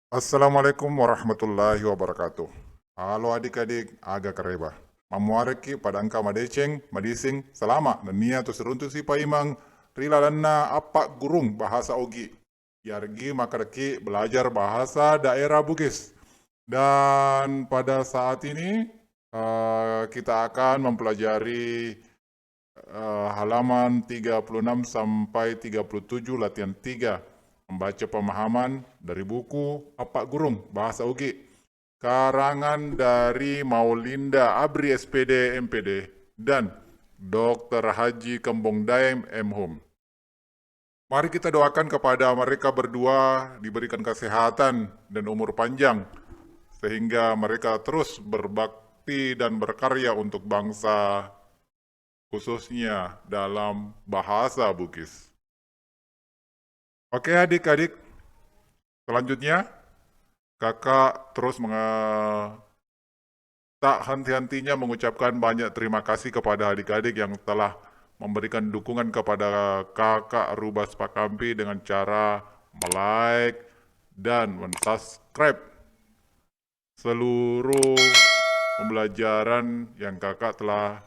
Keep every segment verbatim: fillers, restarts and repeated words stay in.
Assalamualaikum warahmatullahi wabarakatuh. Halo adik-adik, aga kareba? Mammuarekki pada engka madeceng, madising, salama, nennia to siruntu sipaimeng ri lalenna appaggurung bahasa Ogi. Yargi makkedaki belajar bahasa daerah Bugis. Dan pada saat ini, eh, kita akan mempelajari eh, halaman tiga puluh enam sampai tiga puluh tujuh, latihan tiga, membaca pemahaman dari buku Appaggurung Bahasa Ugi, karangan dari Maulinda Abri, S P D, M P D, dan Doktor Haji Kembong Daeng, M Hum. Mari kita doakan kepada mereka berdua diberikan kesehatan dan umur panjang, sehingga mereka terus berbakti dan berkarya untuk bangsa, khususnya dalam bahasa Bugis. Oke, adik-adik, selanjutnya Kakak terus menge-, tak henti-hentinya mengucapkan banyak terima kasih kepada adik-adik yang telah memberikan dukungan kepada Kakak Rubas Pakampi dengan cara me-like dan men-subscribe seluruh pembelajaran yang Kakak telah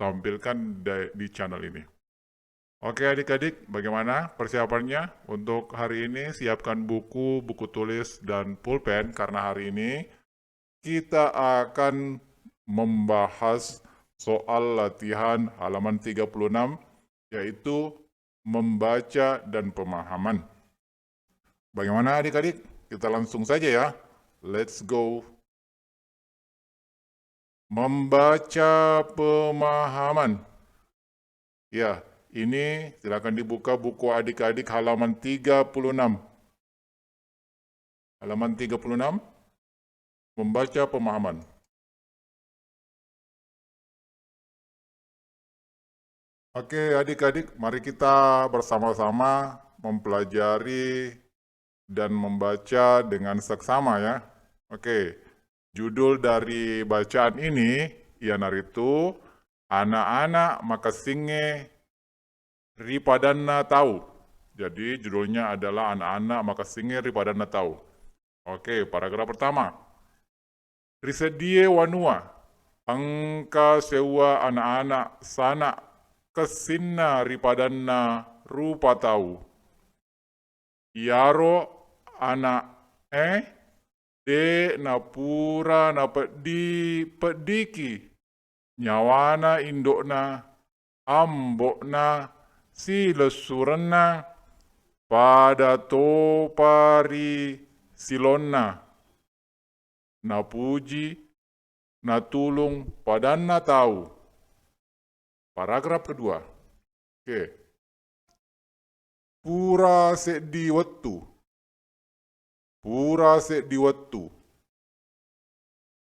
tampilkan da-, di channel ini. Oke, adik-adik, bagaimana persiapannya untuk hari ini? Siapkan buku, buku tulis, dan pulpen, karena hari ini kita akan membahas soal latihan halaman tiga puluh enam, yaitu membaca dan pemahaman. Bagaimana adik-adik? Kita langsung saja ya. Let's go. Membaca pemahaman. Ya, ini silakan dibuka buku adik-adik halaman tiga puluh enam. Halaman tiga puluh enam, membaca pemahaman. Oke, adik-adik, mari kita bersama-sama mempelajari dan membaca dengan seksama ya. Oke, judul dari bacaan ini iyanaritu Anak-anak Makessingnge ri Padanna Tau. Jadi judulnya adalah Anak-anak Makessingnge ri Padanna Tau. Oke, paragraf pertama. Ri seddie wanua, engka seuwa ana'-ana' sana' kessinna ri padanna rupa tau. Iyaro ana'e de' napura napeddi-peddiki nyawana indo'na, ambo'na, silessurenna, pada topa ri silonna. Napuji, natulung padanna tau. Paragraf kedua. Oke. Pura seddi wettu. Pura seddi wettu.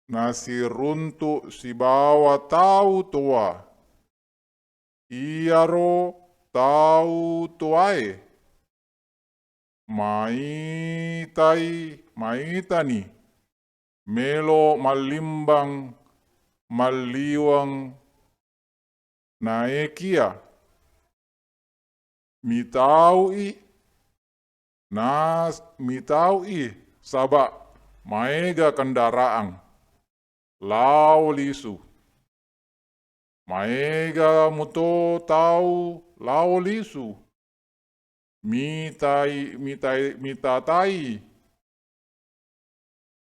Nasiruntu sibawa tau toa. Iyaro tau toae maitai, maitani melo mallimbang, malliweng naekia mitau'i, nas-, mitau'i saba' maega kendaraan lao lisu. Maega muto tau lao lisu. Mitai, mitai, mitatai.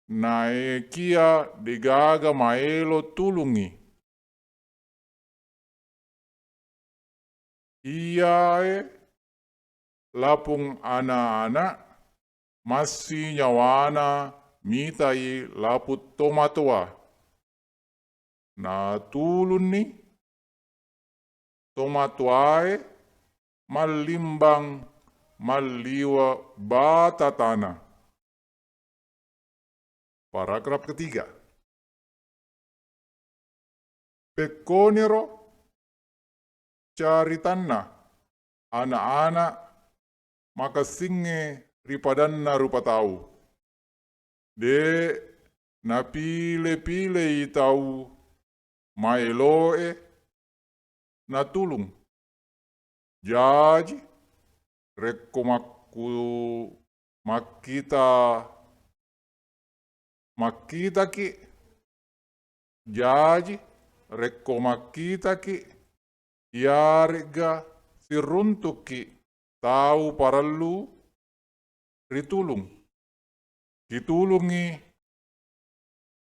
Naekia de'gaga maelo tulungngi. Iyae lapung ana'-ana' massinyawana mitai lapung tomatoa. Natulunni tomatoae mallimbang malliwe' batatana. Paragraf ketiga. Pekkoniro caritanna ana'-ana' makessingnge ri padanna rupa tau. De' napile-pilei tau maeloe natulung. Jaji, rekko makku-, makkita makkitaki. Jaji, rekko makkitaki, iyaregga siruntukki tau parellu ritulung. Kitulungngi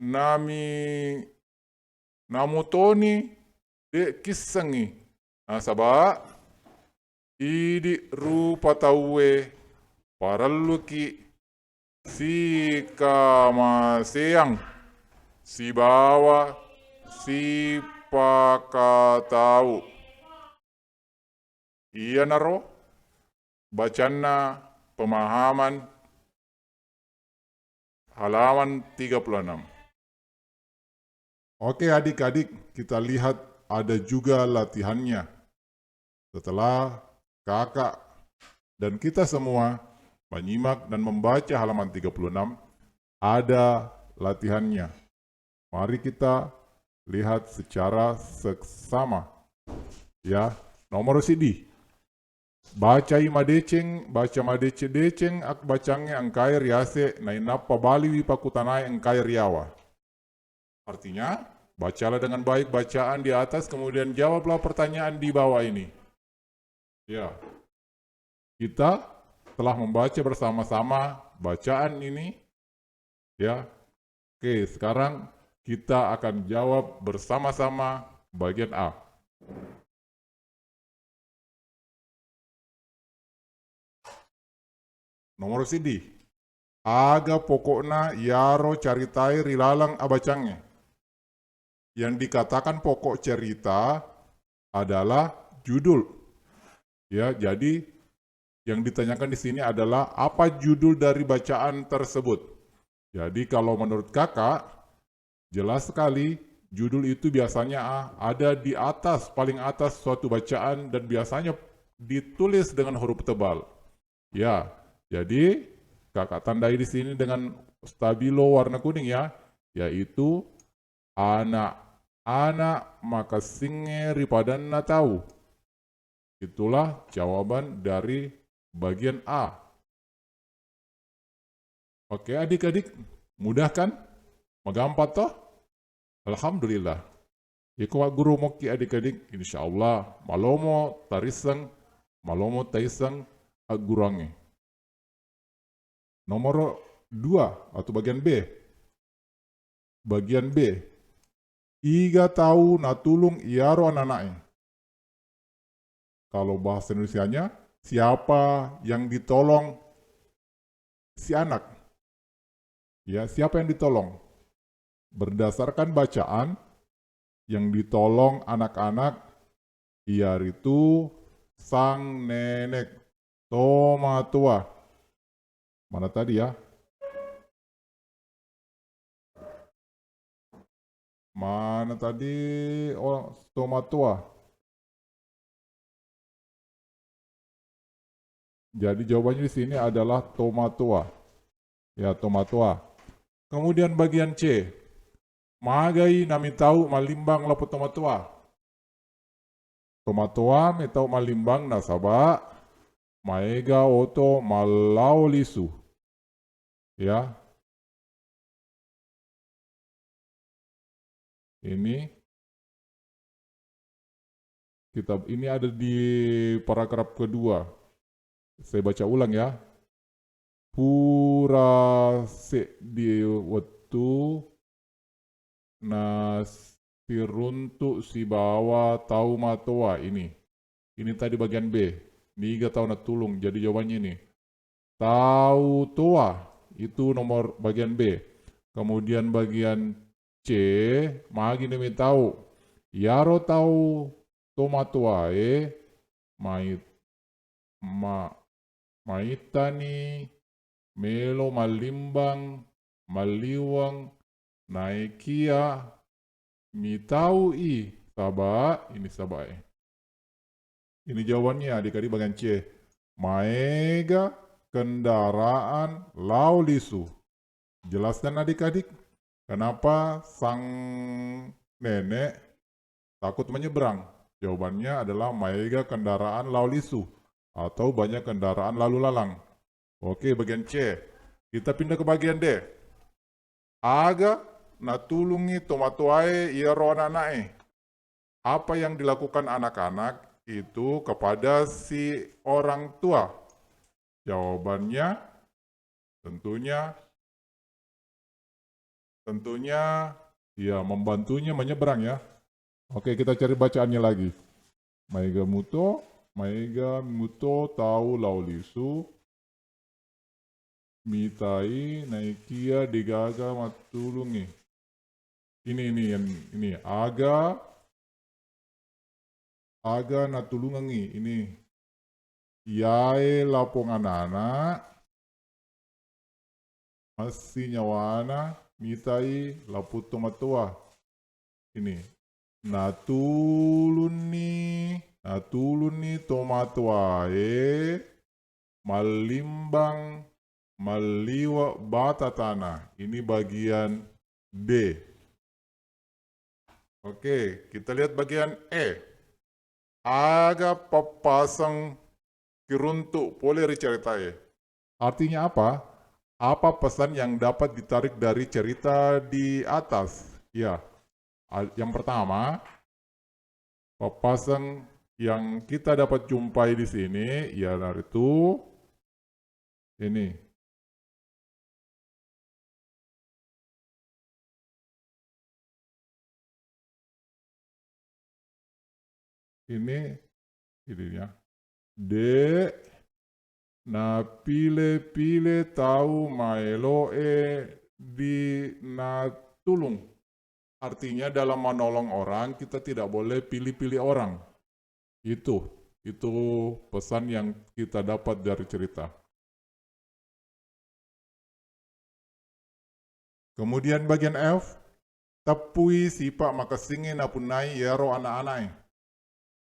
nami, namutoni de' kissengngi, nasaba idi' rupa tauwe parelluki sikamaseang sibawa sipakatau. Iyanaro bacanna pemahaman halaman tiga puluh enam. Oke, adik-adik, kita lihat ada juga latihannya. Setelah kakak dan kita semua menyimak dan membaca halaman tiga puluh enam, ada latihannya. Mari kita lihat secara seksama. Ya, nomor sidi. Bacai madeceng, baca madeceng-deceng ak-, bacangnge engkae riase, nainappa baliwi pakkutanae engkae riawa. Artinya, bacalah dengan baik bacaan di atas, kemudian jawablah pertanyaan di bawah ini. Ya, kita telah membaca bersama-sama bacaan ini. Ya, oke, sekarang kita akan jawab bersama-sama bagian A. Nomor sidi, aga pokokna iyaro caritae ri laleng abacangnge? Yang dikatakan pokok cerita adalah judul. Ya, jadi yang ditanyakan di sini adalah apa judul dari bacaan tersebut. Jadi kalau menurut kakak, jelas sekali, judul itu biasanya, ah, ada di atas, paling atas suatu bacaan dan biasanya ditulis dengan huruf tebal. Ya, jadi kakak tandai di sini dengan stabilo warna kuning ya, yaitu anak-anak makessingnge ri padanna tau. Itulah jawaban dari bagian A. Oke, adik-adik, mudah kan? Magampang toh? Alhamdulillah. Iko magguru mokki adik-adik, insya Allah malomo tarisseng, malomo taisseng agguruangnge. Nomor dua atau bagian B. Bagian B. Iga tau natulung iyaro anana'e? Kalau bahasa Indonesianya, siapa yang ditolong si anak? Ya, siapa yang ditolong? Berdasarkan bacaan, yang ditolong anak-anak iaritu sang nenek, tomatoa. Mana tadi ya? Mana tadi? Oh, tomatoa. Jadi jawabannya di sini adalah tomatoa. Ya, tomatoa. Kemudian bagian C. Magai namitau mallimbang lapong tomatoa? Tomatoa mitau mallimbang nasaba maega oto mallao lisu. Ya. Ini kitab ini ada di paragraf kedua. Saya baca ulang ya. Pura seddi wettu nasiruntu sibawa tau matoa ini. Ini tadi bagian B. Niga tau natulung. Jadi jawabannya ini. Tau toa. Itu nomor bagian B. Kemudian bagian C, magi nami tau. Iyaro tau tomatoae mai-, ma-, maitani melo mallimbang, malliweng, naekia mitau i saba, ini sabae. Ini jawabannya, adik-adik, bagian C. Maega kendaraan lao lisu. Jelaskan, adik-adik, kenapa sang nenek takut menyeberang? Jawabannya adalah maega kendaraan lao lisu atau banyak kendaraan lalu lalang. Oke, bagian C. Kita pindah ke bagian D. Aga natulungngi tomatoae iyaro anak-anak'e? Apa yang dilakukan anak-anak itu kepada si orang tua? Jawabannya tentunya, tentunya, ya, membantunya menyeberang, ya. Oke, kita cari bacaannya lagi. Maega muto, maega muto tau lao lisu, mitai naikia degaga mattulungngi. Ini, ini, yang ini. Aga, aga natulungengngi ini. Iyae lapong anak-anak, massi nyawana mitai lapong tomatoa. Ini. Natulunni, natulunni tomatoae mallimbang, malliwe' bata tanah. Ini bagian D. Oke, kita lihat bagian E. Aga pappaseng kiruntu' pole ri ceritae? Artinya apa? Apa pesan yang dapat ditarik dari cerita di atas? Ya, a-, yang pertama, pappaseng yang kita dapat jumpai di sini, iyanaritu ini. Ini, ini ya. De' napile-pile tau maelo'e di natulung. Artinya, dalam menolong orang, kita tidak boleh pilih-pilih orang. Itu, itu pesan yang kita dapat dari cerita. Kemudian bagian F, teppui sipa' makessingnge napunnai iyaro anak-anak'e.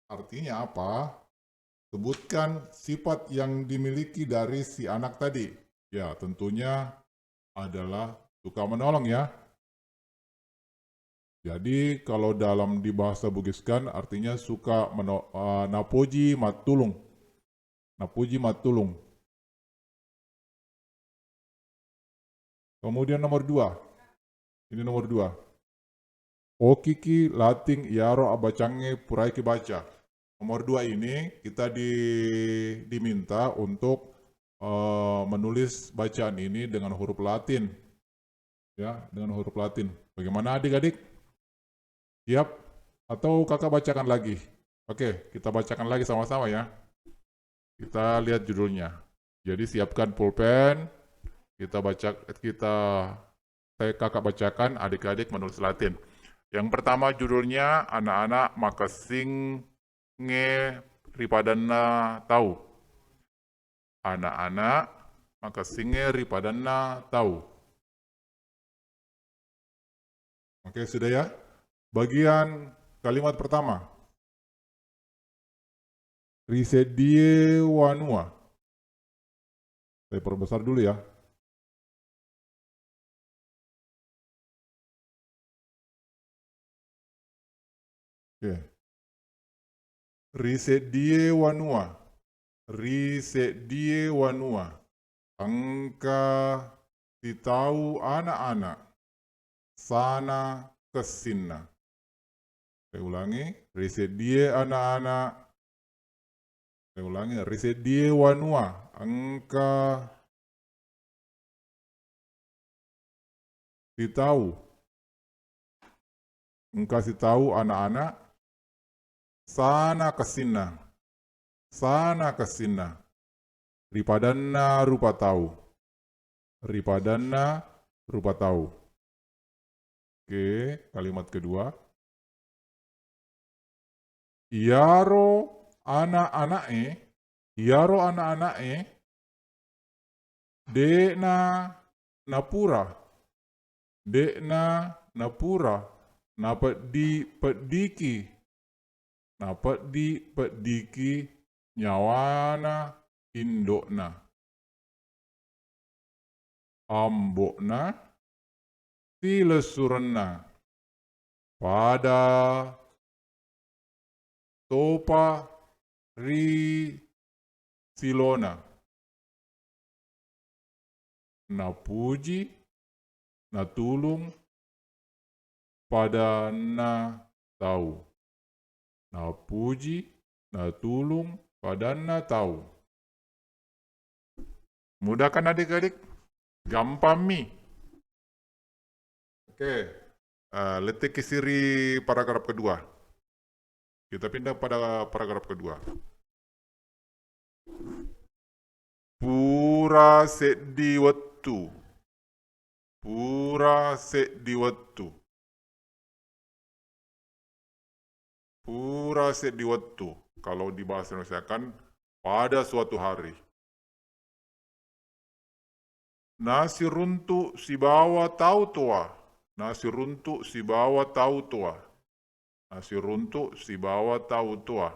Artinya apa? Sebutkan sifat yang dimiliki dari si anak tadi. Ya, tentunya adalah suka menolong, ya. Jadi, kalau dalam di bahasa Bugis kan artinya suka meno-, eh, napoji mattulung. Napoji mattulung. Kemudian nomor dua. Ini nomor dua. Okiki lating iyaro abbacangnge puraiki baca. Nomor dua ini kita di-, diminta untuk, eh, menulis bacaan ini dengan huruf Latin. Ya, dengan huruf Latin. Bagaimana adik-adik? Siap? Atau kakak bacakan lagi? Oke, kita bacakan lagi sama-sama ya. Kita lihat judulnya. Jadi siapkan pulpen, kita baca, kita, saya kakak bacakan, adik-adik menulis Latin. Yang pertama judulnya Anak-anak Makessingnge Ripadanna Tau. Anak-anak makessingnge ripadanna tau. Oke, sudah ya. Bagian kalimat pertama. Ri seddie wanua. Saya perbesar dulu ya. Oke. Ri seddie wanua, ri seddie wanua, engka sitau ana'-ana' sana kessinna. Saya ulangi, ri seddie ana'-ana', saya ulangi, ri seddie wanua, engka sitau, engka sitau ana'-ana' sana kessinna, sana kessinna, ripadanna rupa tau, ripadanna rupa tau. Oke, kalimat kedua. Iyaro ana'-ana'e, iyaro ana'-ana'e de'na napura, de'na napura napeddi-peddiki, napeddi-peddiki nyawana indo'na, ambo'na, silessurenna, pada topa ri silona. Napuji, natulung padanna tau. Napuji, natulung padanna tau. Mudah kan adik-adik? Gampang mi. Oke, eh, lettekki siri paragraf kedua. Kita pindah pada paragraf kedua. Pura seddi wettu. Pura seddi wettu. Pura seddi wettu. Kalau di bahasa Indonesia kan pada suatu hari. Nasiruntu sibawa tau toa. Nasiruntu sibawa tau toa. Nasiruntu sibawa tau toa.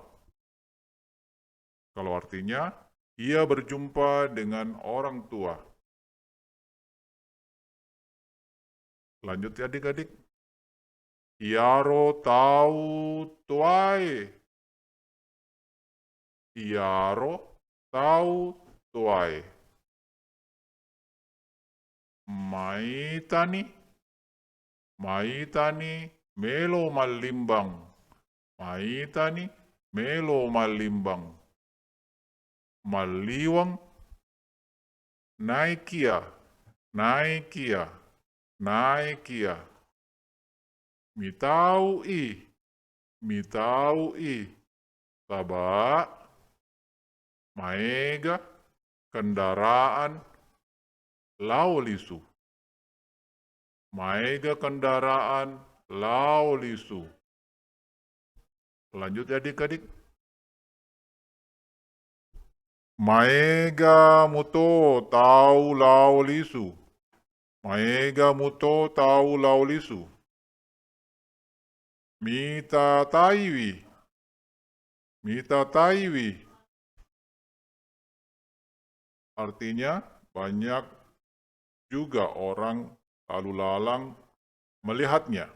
Kalau artinya, ia berjumpa dengan orang tua. Lanjut ya adik-adik. Iyaro tau toae. Iyaro tau toae. Maitani, maitani melo mallimbang. Maitani melo mallimbang. Malliweng, naekiya, naekiya, naekiya. Mitau'i, mitau'i, saba' maega kendaraan lao lisu. Maega kendaraan lao lisu. Lanjut ya adik-adik. Maega muto tau lao lisu. Maega muto tau lao lisu. Mitataiwi. Mitataiwi. Artinya, banyak juga orang lalu lalang melihatnya.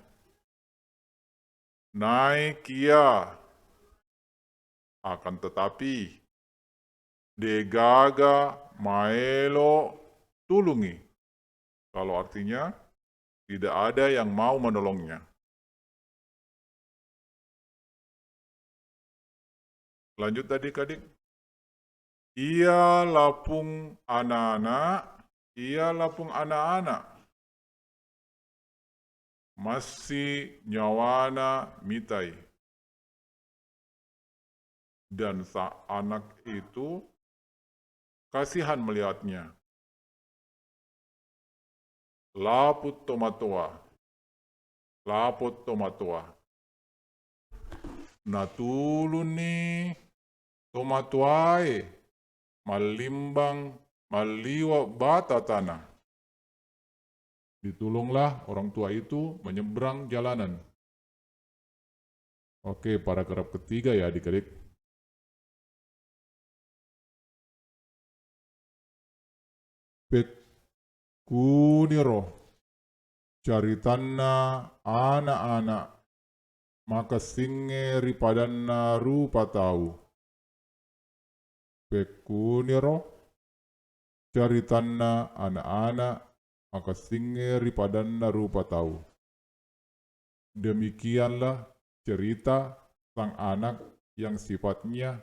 Naekiya, akan tetapi, degaga maelo tulungi. Kalau artinya, tidak ada yang mau menolongnya. Lanjut adik-adik. Iya lapung anak-anak, iya lapung anak-anak. Massi nyawana mitai. Dan sa-, anak itu kasihan melihatnya. Laput tomatoa. Laput tomatoa. Natulunni tomatoae mallimbang, malliwa bata tanah. Ditulunglah orang tua itu menyeberang jalanan. Oke, paragraf ketiga ya, adik-adik. Pekkuniro caritanna anak-anak makessingnge ri padanna rupa tau. Pekkuniro caritanna anak-anak makessingnge ri padanna rupa tau. Demikianlah cerita sang anak yang sifatnya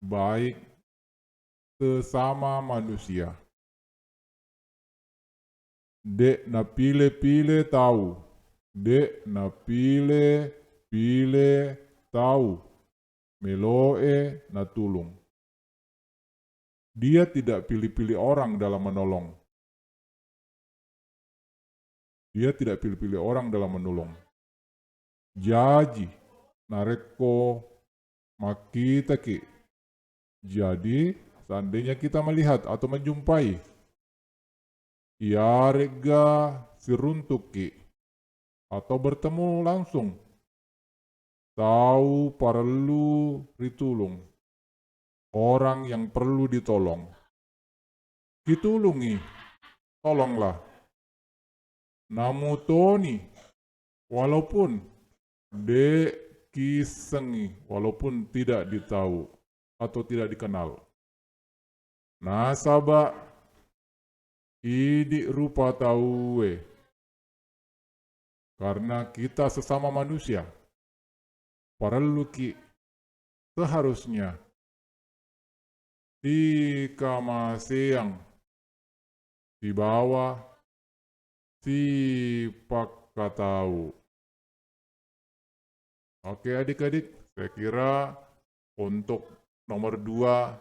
baik sesama manusia. De' napile-pile tau, de' napile-pile tau melo'e natulung. Dia tidak pilih-pilih orang dalam menolong. Dia tidak pilih-pilih orang dalam menolong. Jaji, narekko makkitaki. Jadi, seandainya kita melihat atau menjumpai, iyaregga siruntukki atau bertemu langsung tau parellu ritulung, orang yang perlu ditolong. Kitulungi, tolonglah. Namutoni, walaupun de' kiissengngi, walaupun tidak ditau atau tidak dikenal. Nasaba' idi' rupa tauwe Karena kita sesama manusia, parelluki seharusnya sikamaseang sibawa sipakkatau. Oke, adik-adik, saya kira untuk nomor dua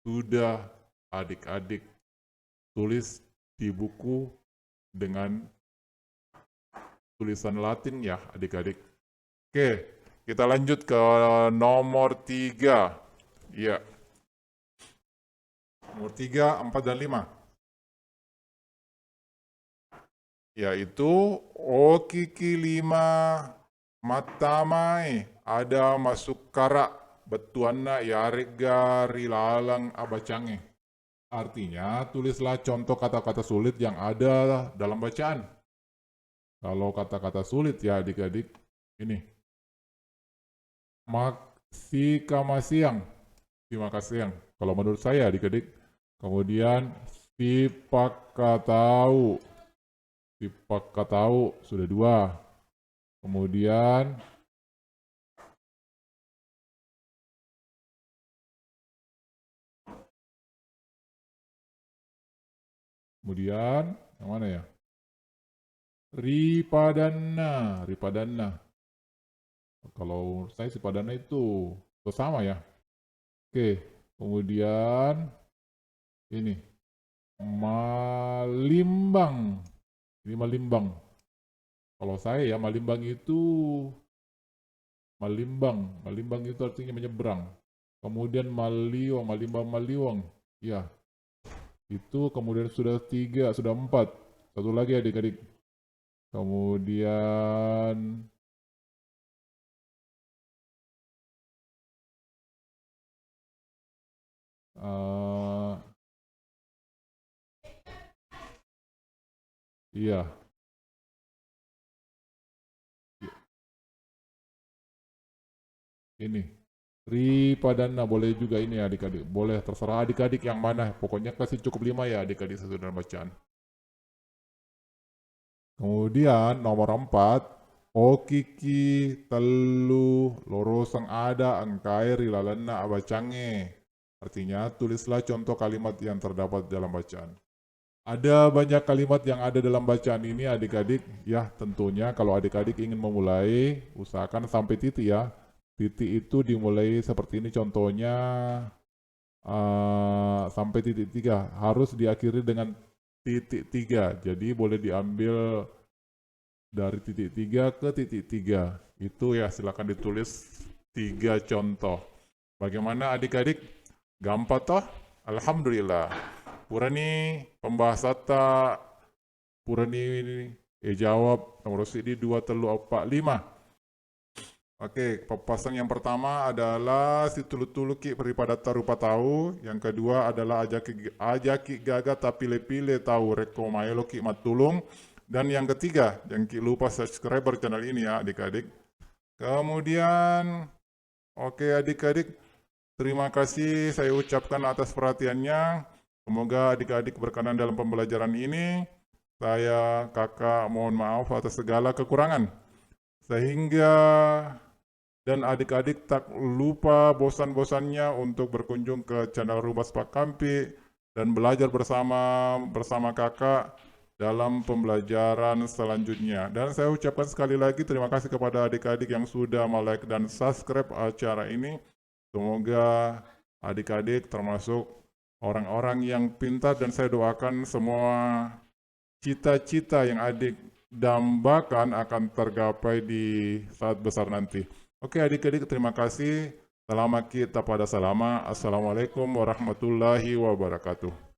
sudah adik-adik tulis di buku dengan tulisan Latin ya, adik-adik. Oke, kita lanjut ke nomor tiga. Ya. Nomor tiga, empat, dan lima. Yaitu, okiki lima mattamae ada masukkara bettuanna yaregga ri laleng abacangnge. Artinya, tulislah contoh kata-kata sulit yang ada dalam bacaan. Kalau kata-kata sulit ya adik-adik, ini. Mak-, sikamaseang, simakaseang. Kalau menurut saya adik-adik, kemudian sipakkatau, sipakkatau sudah dua. Kemudian Kemudian, yang mana ya? Ripadanna, ripadanna. Kalau menurut saya sipadanna itu bersama ya. Oke, kemudian ini. Malimbang. Ini malimbang. Kalau saya ya, malimbang itu malimbang. Malimbang itu artinya menyeberang. Kemudian maliwang, malimbang maliwang. Ya. Itu kemudian sudah tiga, sudah empat. Satu lagi adik-adik. Kemudian, eh, iya. Ini. Ripadanna boleh juga ini adik-adik. Boleh, terserah adik-adik yang mana. Pokoknya kasih cukup lima ya adik-adik sesuai dengan bacaan. Kemudian nomor empat, okiki tellu loroseng ada engkae ri lalenna abacangnge. Artinya, tulislah contoh kalimat yang terdapat dalam bacaan. Ada banyak kalimat yang ada dalam bacaan ini, adik-adik. Ya, tentunya kalau adik-adik ingin memulai, usahakan sampai titik ya. Titik itu dimulai seperti ini, contohnya, eh, sampai titik tiga. Harus diakhiri dengan titik tiga. Jadi, boleh diambil dari titik tiga ke titik tiga. Itu ya, silakan ditulis tiga contoh. Bagaimana adik-adik? Gampang toh? Alhamdulillah. Purani pembahasatta, purani, eh, jawab nomor siddi, dua, tellu, eppa, lima. Oke, pappasseng yang pertama adalah situlu-tuluki ripadatta rupa tau. Yang kedua adalah ajaki, ajaki gaga tapile-pile tau rekko maeloki mattulung. Dan yang ketiga, jangki lupa subscribe channel ini ya, adik-adik. Kemudian, oke, adik-adik, terima kasih saya ucapkan atas perhatiannya. Semoga adik-adik berkenan dalam pembelajaran ini. Saya, Kakak, mohon maaf atas segala kekurangan. Sehingga dan adik-adik tak lupa bosan-bosannya untuk berkunjung ke channel Rubas Pakampi dan belajar bersama, bersama Kakak dalam pembelajaran selanjutnya. Dan saya ucapkan sekali lagi terima kasih kepada adik-adik yang sudah me-like dan subscribe acara ini. Semoga adik-adik termasuk orang-orang yang pintar, dan saya doakan semua cita-cita yang adik dambakan akan tergapai di saat besar nanti. Oke, adik-adik, terima kasih. Salamaki tapada salama. Assalamualaikum warahmatullahi wabarakatuh.